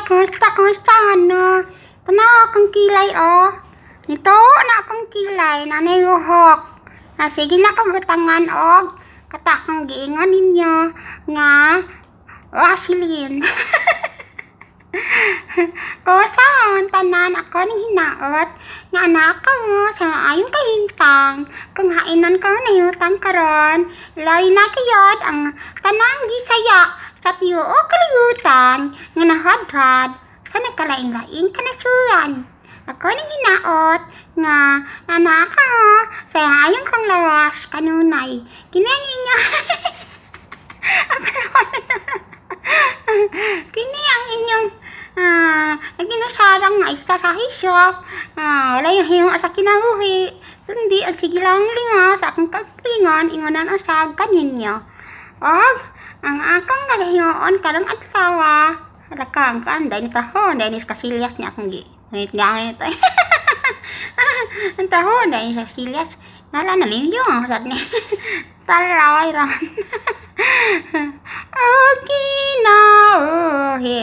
Kumusta, kumusta, ano? Tanaw akong kilay, oh. Nito na akong kilay, nanay ruhok. Na sige na ko gutangan og katakang giingon ninyo nga Vaseline. Kumusta ang tanan? Ako ning hinaot nga anak ko sa maayong kahintang. Kung hainon ko nahimutang karon, lahi na kayod ang tanang Gisaya sa tibuok kalibutan nga nahadhad sa nagkalain-laing kanasuran. Ako ning hinaot nga anak ko sa maayong kang lawas kanunay. Kini ang inyo Kini ang inyong naginusarang nga isa sa hisyok. Wala yung himo sa kinabuhi kundi ang sige lang linga sa akong kaglingon ingonan usag kaninyo. Og ang akong gagahimuon karong adlaw, hala ka ang kaan dahil tahon dahil is kasilyas niya akong gi ngit gangit ang tahon dahil sa kasilyas nala na ninyo sad ni talaway ron. Kinabuhi.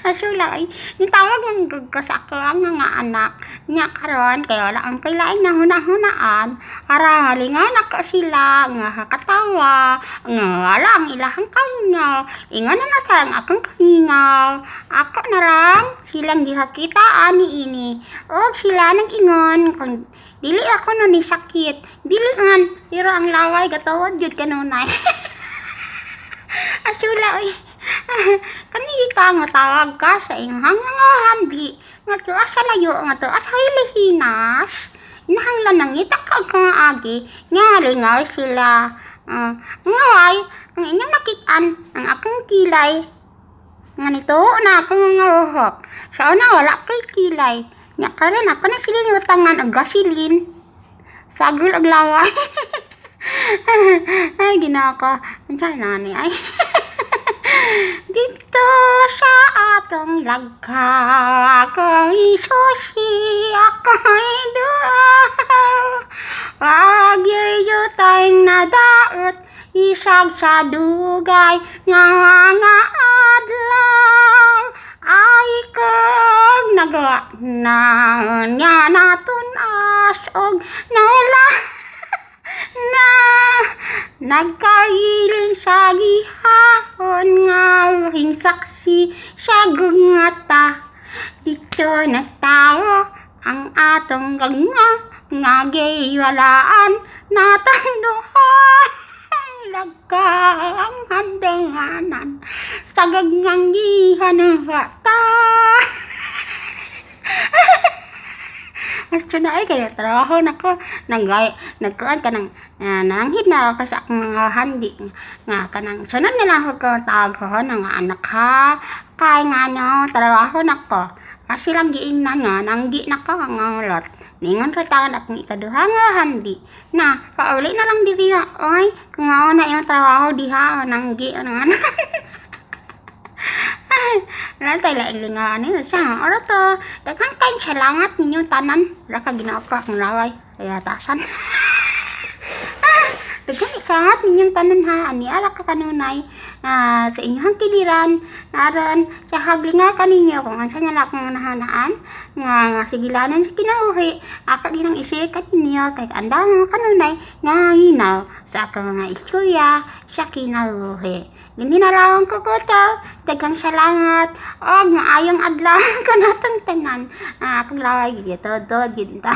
Asula ay nitawag man gud ko sa ako ang mga anak nya karon kay wala ang kailaing nahuna-hunaan para lingan ako sila nga katawa nga wala ang ilahang kalingaw. Ingon na sa ang akong kalingaw, ako na lang silang gihakitaan ni ini og sila nag-ingon kung dili ako no ni sakit dili ngan, pero ang laway gatuod jud kanunay. Asula oy. Kani ka nga tawag ka sa imong mga handli nga tuwa sa layo nga tuwa sa Pilipinas. Inahanglan nangita ka og mga agi nga lingaw sila. Ngaway ang inyong nakit-an ang akong kilay nga nito na akong mga buhok. Sa una wala ko'y kilay. Nya karon ako na sila utangan og gasoline. Sagol og laway. Ay, Ginoo ko. Unsa na ni ay? Dito sa atong lagka, akong isusi, akong duha. Wag yutay nadaot, isag sa dugay, nga mga adlaw. Ay kong nagawa na niya natunas og nawala na nagkahiling sa gihapon nga uhing saksi sa gungata. Dito na tao ang atong ganga nga giwalaan natang duha lagka ang handanganan sa gagang gihanwata. Gusto na ay kaya trabaho nako nagay nagkuan kanang nanghid na ako sa akong mga handi nga kanang sunod na lang ako tawag ko nga anak ha kay nga ano trabaho nako kasi lang giingnan nga nanggi nako nga lot ningon ra taon akong ikaduha nga handi na pauli na lang diri nga oy kung mao na imong trabaho diha nanggi ano nga. Wala tayo laing linga ano siya. Ora to. Daghang kayong salamat ninyo tanan. Wala ka Ginoo ko akong laway. Kaya tasan. Daghang salamat ninyong tanan ha. Ani ara ka kanunay sa inyong kiliran. Aron sa haglinga kaninyo kung unsa nga akong nahanaan nga sigilanan sa kinabuhi. Aka ginang i-share kaninyo kay andam kanunay nga hinaw sa akong mga istorya sa kinabuhi. Gini na lang ko to. Daghang salamat. Og maayong adlaw kanatong tanan. Akong laway gito do ginta.